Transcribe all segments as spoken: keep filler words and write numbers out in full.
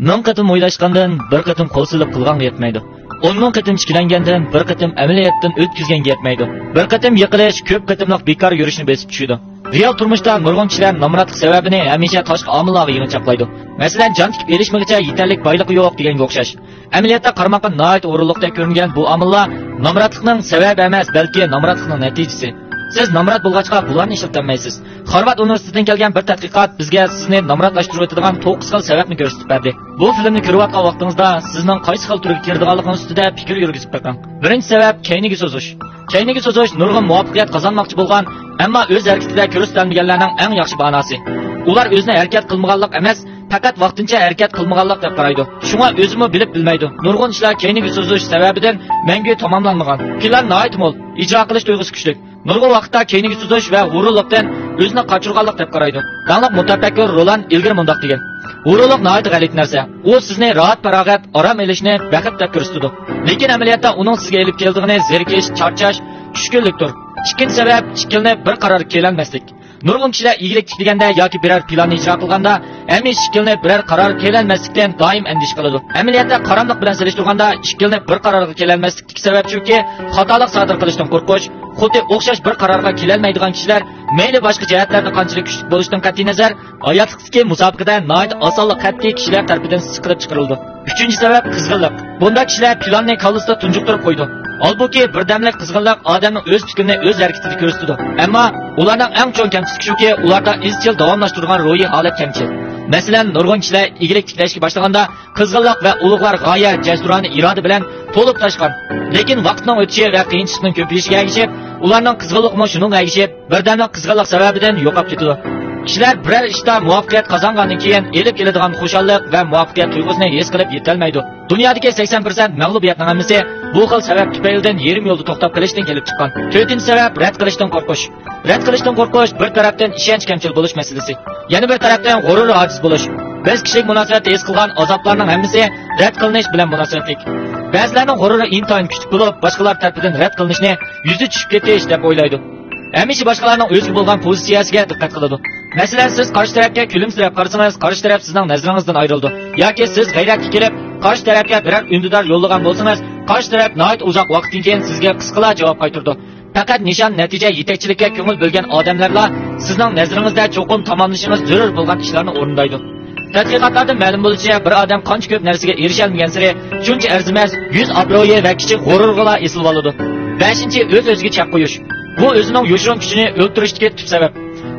مىڭ قېتىم ئويلاشقاندىن بىر قېتىم قول سېلىپ قىلغانغا يەتمەيدۇ. ئون مىڭ قېتىم تىكلەنگەندىن بىر قېتىم ئەمەلىيەتتىن ئۆتكۈزگەنگە يەتمەيدۇ. بىر قېتىم يىقىلىش كۆپ قېتىملىق بىكار يۈرۈشنى بېسىپ چۈشىدۇ. رېئال تۇرمۇشتا نۇرغۇن كىشىلەر نامراتلىق سەۋەبىنى ھەمىشە تاشقى ئامىللارغا يىغىنچاقلايدۇ. مەسىلەن، جان تىكىپ ئېلىشمىغىچە يېتەرلىك بايلىقى يوق دېگەنگە ئوخشاش. ئەمەلىيەتتە قارىماققا ناھايىتى ئورۇنلۇقتەك كۆرۈنگەن بۇ ئامىللار نامراتلىقنىڭ سەۋەبى ئەمەس، بەلكى نامراتلىقنىڭ نەتىجىسى. سىز نامرات بولغاچقا بۇلارنى ئىشلىتەلمەيسىز. خارۋارد ئۇنىۋېرسىتېتىدىن كەلگەن بىر تەتقىقات بىزگە سىزنى نامراتلاشتۇرۇۋېتىدىغان توققۇز خىل سەۋەبنى كۆرسىتىپ بەردى. بۇ فىلىمنى كۆرۈۋاتقان ۋاقتىڭىزدا سىزنىڭ قايسى خىل تۈرگە كىرىدىغانلىقىڭىز ئۈستىدە پىكىر يۈرگۈزۈپ بېقىڭ. بىرىنچى سەۋەب، كەينىگە سوزۇش. كەينىگە سوزۇش نۇرغۇن مۇۋەپپەقىيەت قازانماقچى بولغان، ئەمما ئۆز ھەرىكىتىدە كۆرسىتەلمىگەنلەرنىڭ ئەڭ ياخشى باناسى. ئۇلار ئۆزىنى ھەرىكەت قىلمىغانلىق ئەمەس، پەقەت ۋاقتىنچە ھەرىكەت قىلمىغانلىق دەپ قارايدۇ. شۇڭا ئۆزىمۇ بىلىپ بىلمەيدۇ. نۇرغۇن ئىشلار كەينىگە سوزۇش سەۋەبىدىن مەڭگۈ تاماملانمىغان. پىلان ناھايىتى مول، ئىجرا قىلىش تۇيغۇسى كۈچلۈك. نۇرغۇن ۋاقىتتا كەينىگە سۇزۇش ۋە غۇرۇرلۇقتىن ئۆزىنى قاچۇرغانلىق دەپ قارايدۇ. داڭلىق مۇتەپەككۇر رولان ئىلگىرى مۇنداق دېگەن: «غۇرۇرلۇق ناھايىتى غەلىتە نەرسە. ئۇ سىزنى راھەت-پاراغەت، ئارام ئېلىشنى بەخت دەپ كۆرسىتىدۇ. لېكىن ئەمەلىيەتتە ئۇنىڭ سىزگە ئېلىپ كېلىدىغىنى زېرىكىش، چارچاش، چۈشكۈنلۈكتۇر.» ئىككىنچى سەۋەب، ئىككىلىنىپ بىر قارارغا كېلەلمەسلىك. نۇرغۇن كىشىلەر ئىگىلىك تىكلىگەندە ياكى بىرەر پىلاننى ئىجرا قىلغاندا ھەمىشە ئىككىلىنىپ بىرەر قارارغا كېلەلمەسلىكتىن دائىم ئەندىشە قىلىدۇ. ئەمەلىيەتتە قاراملىق بىلەن سېلىشتۇرغاندا ئىككىلىنىپ بىر قارارغا كېلەلمەسلىك سەۋەب شۇكى، خاتالىق سادىر قىلىشتىن قورقۇش. خۇددى ئوخشاش بىر قارارغا كېلەلمەيدىغان كىشىلەر مەيلى باشقا جەھەتلەردە قانچىلىك كۈچلۈك بولۇشتىن قەتئىينەزەر، ھاياتلىقتىكى مۇسابىقىدە ناھايىتى ئاسانلا قەتئىي كىشىلەر تەرىپىدىن سىقىلىپ چىقىرىلىدۇ. ئۈچىنچى سەۋەب، قىزغىنلىق. بۇنداق كىشىلەر پىلاننى كاللىسىدا تۇنجۇقتۇرۇپ قويىدۇ. ھالبۇكى، بىردەملىك قىزغىنلىق ئادەمنىڭ ئۆز پىكرىنى ئۆز ھەرىكىتىدە كۆرسىتىدۇ. ئەمما ئۇلارنىڭ ئەڭ چوڭ كەمچىلىكى شۇكى، ئۇلاردا ئىزچىل داۋاملاشتۇرىدىغان روھىي ھالەت كەمچىل. مەسىلەن، نۇرغۇن كىشىلەر ئىگىلىك تىكلەشكە باشلىغاندا، قىزغىنلىق ۋە ئۇلۇغۋار غايە، جەسۇرانە ئىرادە بىلەن تولۇپ تاشقان. لېكىن ۋاقىتنىڭ ئۆتۈشى ۋە قىيىنچىلىقنىڭ كۆپىيىشىگە ئەگىشىپ، ئۇلارنىڭ قىزغىنلىقىمۇ شۇنىڭغا ئەگىشىپ، بىردەملىك قىزغىنلىق سەۋەبىدىن يوقاپ كېتىدۇ. كىشىلەر بىرەر ئىشتا مۇۋەپپەقىيەت قازانغاندىن كېيىن ئېلىپ كېلىدىغان خۇشاللىق ۋە مۇۋەپپەقىيەت تۇيغۇسىنى ھېس قىلىپ يېتەلمەيدۇ. دۇنيادىكى سەكسەن پىرسەنت مەغلۇبىيەتنىڭ ھەممىسى بۇ خىل سەۋەب تۈپەيلىدىن يېرىم يولدا توختاپ قېلىشتىن كېلىپ چىققان. تۆتىنچى سەۋەب، رەت قىلىشتىن قورقۇش. رەت قىلىشتىن قورقۇش بىر تەرەپتىن ئىشەنچ كەمچىل بولۇش مەسىلىسى، يەنە بىر تەرەپتىن غۇرۇرى ئاجىز بولۇش. بىز كىشىلىك مۇناسىۋەتتە ھېس قىلغان ئازابلارنىڭ ھەممىسى رەت قىلىنىش بىلەن مۇناسىۋەتلىك. بەزىلەرنىڭ غۇرۇرى ئىنتايىن كۈچلۈك بولۇپ، باشقىلار تەرىپىدىن رەت قىلىنىشنى يۈزى چۈشۈپ كېتىش دەپ ئويلايدۇ. ھەمىشە باشقىلارنىڭ ئۆزىگە بولغان پوزىتسىيەسىگە دىققەت قىلىدۇ. مەسىلەن، سىز قارشى تەرەپكە كۈلۈمسىرەپ قارىسىڭىز، قارشى تەرەپ سىزنىڭ نەزىرىڭىزدىن ئايرىلىدۇ ياكى سىز غەيرەتكە كېلىپ، قارشى تەرەپكە بىرەر ئۈندىدار يوللىغان بولسىڭىز، قارشى تەرەپ ناھايىتى ئۇزاق ۋاقىتتىن كېيىن سىزگە قىسقىلا جاۋاب قايتۇرىدۇ. پەقەت نىشان، نەتىجە، يېتەكچىلىككە كۆڭۈل بۆلگەن ئادەملەرلا سىزنىڭ نەزىرىڭىزدە چوقۇم تاماملىشىڭىز زۆرۈر بولغان ئىشلارنى ئورۇندايدۇ. تەتقىقاتلاردىن مەلۇم بولۇشىچە، بىر ئادەم قانچە كۆپ نەرسىگە ئېرىشەلمىگەنسېرى، شۇنچە ئەرزىمەس، يۈز ئابرۇيى ۋە كىچىك غۇرۇرىغىلا ئېسىلىۋالىدۇ. بەشىنچى، ئۆز-ئۆزىگە چەك قويۇش. بۇ ئۆزىنىڭ يوشۇرۇن كۈچىنى ئۆلتۈرۈشتىكى تۈپ سەۋەب.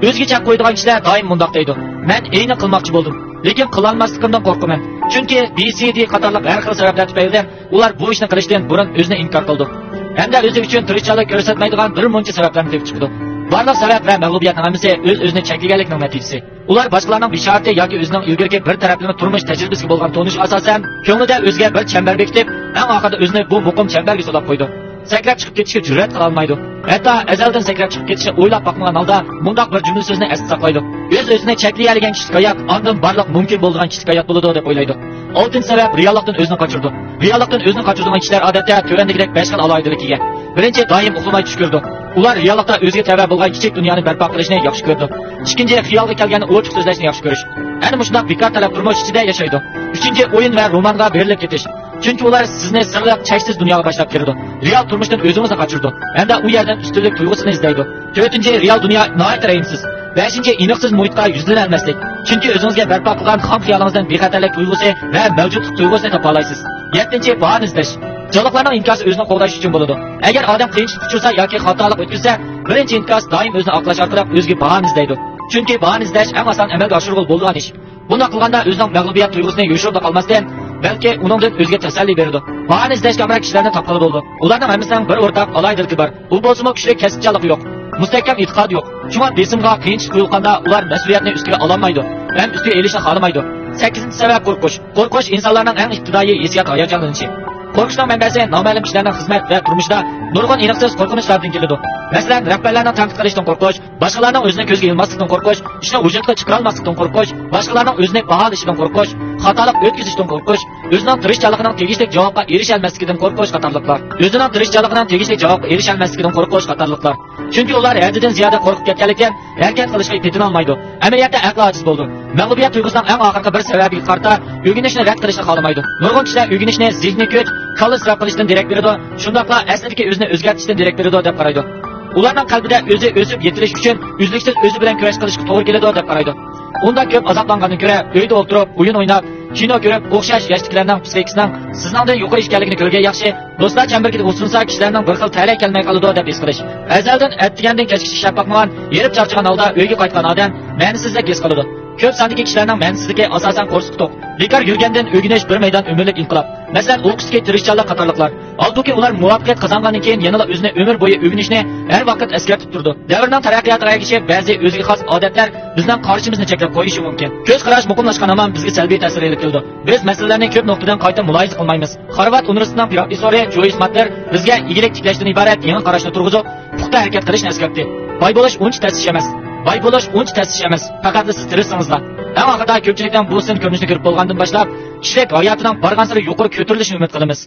ئۆزىگە چەك قويىدىغان كىشىلەر دائىم مۇنداق دەيدۇ: «مەن ئېينى قىلماقچى بولدۇم، لېكىن قىلالماسلىقىمدىن قورقىمەن.» چۈنكى بى سى دى قاتارلىق ھەر خىل سەۋەبلەر تۈپەيلىدىن ئۇلار بۇ ئىشنى قىلىشتىن بۇرۇن ئۆزىنى ئىنكار قىلىدۇ ھەمدە ئۆزى ئۈچۈن تىرىشچانلىق كۆرسەتمەيدىغان بىر مۇنچە سەۋەبلەرنى تېپىپ چىقىدۇ. بارلىق سەۋەب ۋە مەغلۇبىيەتنىڭ ھەممىسى ئۆز-ئۆزىنى چەكلىگەنلىكنىڭ نەتىجىسى. ئۇلار باشقىلارنىڭ بېشارىتى ياكى ئۆزىنىڭ ئىلگىرىكى بىر تەرەپلىمە تۇرمۇش تەجرىبىسىگە بولغان تونۇشىغا ئاساسەن، كۆڭلىدە ئۆزىگە بىر چەمبەر بېكىتىپ، ئەڭ ئاخىرىدا ئۆزىنى بۇ مۇقىم چەمبەرگە سولاپ قويىدۇ. سەكرەپ چىقىپ كېتىشكە جۈرئەت قىلالمايدۇ. ھەتتا ئەزەلدىن سەكرەپ چىقىپ كېتىشنى ئويلاپ باقمىغان ھالدا مۇنداق بىر جۈملە سۆزنى ئەستە ساقلايدۇ: «ئۆز-ئۆزىنى چەكلىيەلىگەن كىشىلىك ھايات ئاندىن بارلىق مۇمكىن بولىدىغان كىشىلىك ھايات بولىدۇ» دەپ ئويلايدۇ. ئالتىنچى سەۋەب، رېئاللىقتىن ئۆزىنى قاچۇرىدۇ. رېئاللىقتىن ئۆزىنى قاچۇرىدىغان كىشىلەر ئادەتتە تۆۋەندىكىدەك بەش خىل ئالاھىدىلىككە ئىگە. بىرىنچى، دائىم ئۇخلىماي چۈش كۆرىدۇ. ئۇلار رېئاللىقتا ئۆزىگە تەۋە بولغان كىچىك دۇنيانى بەرپا قىلىشنى ياخشى كۆرىدۇ. ئىككىنچى، خىيالغا كەلگەننى ئوچۇق سۆزلەشنى ياخشى كۆرۈش. ئەنە مۇشۇنداق بىكار تەلەپ تۇرمۇش ئىچىدە ياشايدۇ. ئۈچىنچى، ئويۇن ۋە رومانغا بېرىلىپ كېتىش. چۈنكى ئۇلار سىزنى سىرلىق، چەكسىز دۇنياغا باشلاپ كىرىدۇ. رېئال تۇرمۇشتىن ئۆزىڭىزنى قاچۇرىدۇ ھەمدە ئۇ يەردىن ئۈستۈنلۈك تۇيغۇسىنى ئىزدەيدۇ. تۆتىنچى، رېئال دۇنيا ناھايىتى رەھىمسىز. بەشىنچى، ئېنىقسىز مۇھىتقا يۈزلىنەلمەسلىك. چۈنكى ئۆزىڭىزگە بەرپا قىلغان خام خىيالىڭىزدىن بىخەتەرلىك تۇيغۇسى ۋە مەۋجۇتلۇق تۇيغۇسىنى تاپالايسىز. يەتتىنچى، باھانە ئىزدەش. جانلىقلارنىڭ ئىنكاسى ئۆزىنى قوغداش ئۈچۈن بولىدۇ. ئەگەر ئادەم قىيىنچىلىق ئۇچرىسا ياكى خاتالىق ئۆتكۈزسە، بىرىنچى ئىنكاس دائىم ئۆزىنى ئاقلاش ئارقىلىق ئۆزىگە باھانە ئىزدەيدۇ. چۈنكى باھانە ئىزدەش ئەڭ ئاسان ئەمەلگە ئاشۇرغىلى بولىدىغان ئىش. بۇنداق قىلغاندا ئۆزىنىڭ مەغلۇبىيەت تۇيغۇسىنى يوشۇرۇپلا قالماستىن، بەلكى ئۇنىڭدىن ئۆزىگە تەسەللى بېرىدۇ. باھانە ئىزدەشكە ئامراق كىشىلەرنى تاپقىلى بولىدۇ. ئۇلارنىڭ ھەممىسىنىڭ بىر ئورتاق ئالاھىدىلىكى بار. ئۇ بولسىمۇ كۈچلۈك كەسىپچانلىقى يوق. مۇستەھكەم ئېتىقادى يوق. شۇڭا بېسىمغا، قىيىنچىلىققا يولۇققاندا ئۇلار مەسئۇلىيەتنى ئۈستىگە ئالالمايدۇ ھەم ئۈستىگە ئېلىشنى خالىمايدۇ. سەككىزىنچى سەۋەب، قورقۇش. قورقۇش ئىنسانلارنىڭ ئەڭ ئىپتىدائىي ھېسسىيات ھاياجانلىنىشى. قورقۇشنىڭ مەنبەسى نامەلۇم كىشىلەرنىڭ خىزمەت ۋە تۇرمۇشىدا نۇرغۇن ئېنىقسىز قورقۇنچلاردىن كېلىدۇ. مەسىلەن، رەھبەرلەرنىڭ تەنقىد قىلىشىدىن قورقۇش، باشقىلارنىڭ ئۆزىنى كۆزگە ئىلماسلىقتىن قورقۇش، ئىشنى ۋۇجۇدقا چىقىرالماسلىقتىن قورقۇش، باشقىلارنىڭ ئۆزىنى باھالىشىدىن قورقۇش، خاتالىق ئۆتكۈزۈشتىن قورقۇش، ئۆزىنىڭ تىرىشچانلىقىنىڭ تېگىشلىك جاۋابقا ئېرىشەلمەسلىكىدىن قورقۇش قاتارلىقلار. ئۆزىنىڭ تىرىشچانلىقىنىڭ تېگىشلىك جاۋابقا ئېرىشەلمەسلىكىدىن قورقۇش قاتارلىقلار. چۈنكى ئۇلار ھەددىدىن زىيادە قورقۇپ كەتكەنلىكتىن، ھەرىكەت قىلىشقا پېتىنالمايدۇ. ئەمەلىيەتتە ئەقلى ئاجىز بولىدۇ. مەغلۇبىيەت تۇيغۇسىنىڭ ئەڭ ئاخىرقى بىر سەۋەبىگە قارىتا ئۆگىنىشنى رەت قىلىشنى خالىمايدۇ. نۇرغۇن كىشىلەر ئۆگىنىشنى زېھنىي كۈچ، كاللا ئىسراپ قىلىشتىن دېرەك بېرىدۇ، شۇنداقلا ئەسلىدىكى ئۆزىنى ئۆزگەرتىشتىن دېرەك بېرىدۇ دەپ قارايدۇ. ئۇلارنىڭ قەلبىدە ئۆزى ئۆسۈپ يېتىلىش ئۈچۈن ئۈزلۈكسىز ئۆزى بىلەن كۈرەش قىلىشقا توغرا كېلىدۇ دەپ قارايدۇ. ئۇنداق كۆپ ئازابلانغاندىن كۆرە ئۆيدە ئولتۇرۇپ، ئويۇن ئويناپ، كىنو كۆرۈپ، ئوخشاش ياشتىكىلەرنىڭ پسىخىكىسىنىڭ سىزنىڭدىن يۇقىرى ئىكەنلىكىنى كۆرگەن ياخشى. دوستلار چەمبىرىكىدە ئۇسسۇنسا كىشىلەرنىڭ بىر خىل تەلەي كەلمەي قالىدۇ دەپ ھېس قىلىش. ئەزەلدىن ئەتىگەندىن كەچكىچە ئىشلەپ باقمىغان، ھېرىپ چارچىغان ھالدا ئۆيگە قايتقان ئادەم مەنىسىزدەك ھېس قىلىدۇ. كۆپ ساندىكى كىشىلەرنىڭ مەنىسىزلىكى ئاساسەن قورسىقى توق. بىكار يۈرگەندىن ئۆگىنىش بىر مەيدان ئۆمۈرلۈك ئىنقىلاب. مەسىلەن، ئوقۇشتىكى تىرىشچانلىق قاتارلىقلار. ھالبۇكى، ئۇلار مۇۋەپپەقىيەت قازانغاندىن كېيىن يەنىلا ئۆزىنى ئۆمۈر بويى ئۆگىنىشنى ھەر ۋاقىت ئەسكەرتىپ تۇرىدۇ. دەۋرنىڭ تەرەققىياتىغا ئەگىشىپ، بەزى ئۆزىگە خاس ئادەتلەر بىزنىڭ قارىشىمىزنى چەكلەپ قويۇشى مۇمكىن. كۆز قاراش مۇقىملاشقان ھامان بىزگە سەلبىي تەسىر ئېلىپ كېلىدۇ. بىز مەسىلىلەرنى كۆپ نۇقتىدىن قايتا مۇلاھىزە قىلمايمىز. خارۋارد ئۇنىۋېرسىتېتىنىڭ پروفېسسورى جويس ماتلېر بىزگە ئىگىلىك تىكلەشتىن ئىبارەت يېڭى قاراشنى تۇرغۇزۇپ، پۇختا ھەرىكەت قىلىشنى ئەسكەرتتى. باي بولۇش ئۇنچە تەس ئىش ئەمەس. باي بولۇش ئۇنچە تەس ئىش ئەمەس. پەقەتلا سىز تىرىشسىڭىزلا. ئەڭ ئاخىرىدا كۆپچىلىكنىڭ بۇ سىن كۆرۈنۈشىنى كۆرۈپ بولغاندىن باشلاپ، كىشىلىك ھاياتىنىڭ بارغانسېرى يۇقىرى كۆتۈرۈلۈشىنى ئۈمىد قىلىمىز.